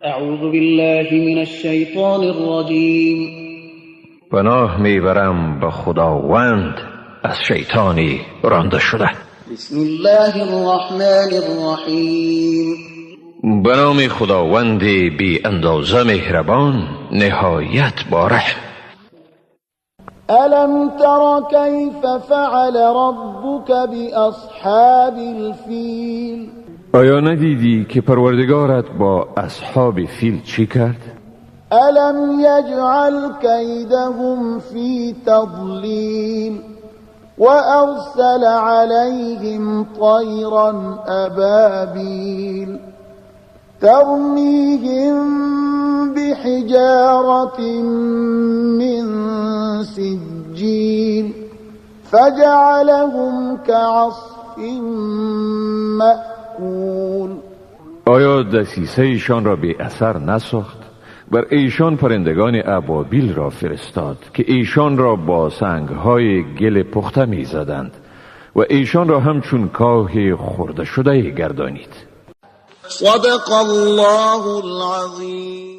أعوذ بالله من الشیطان الرجیم. پناه میبرم به خداوند از شیطانی رانده شده. بسم الله الرحمن الرحیم. به نام خداوند بی اندازه مهربان، نهایت با رحم. ألم تر كيف فعل ربك بأصحاب الفيل؟ آیا ندیدی که پروردگارت با اصحاب فیل چی کرد؟ ألم يجعل كيدهم في تضليل وأرسل عليهم طيرا أبابيل ترميهم بحجارة من سجيل فجعلهم كعصف مأكول. آیا دسیسه ایشان را بی اثر نساخت؟ بر ایشان پرندگان ابابیل را فرستاد که ایشان را با سنگهای گل پخته می زدند و ایشان را همچون کاه خورده شده گردانید. صدق الله العظیم.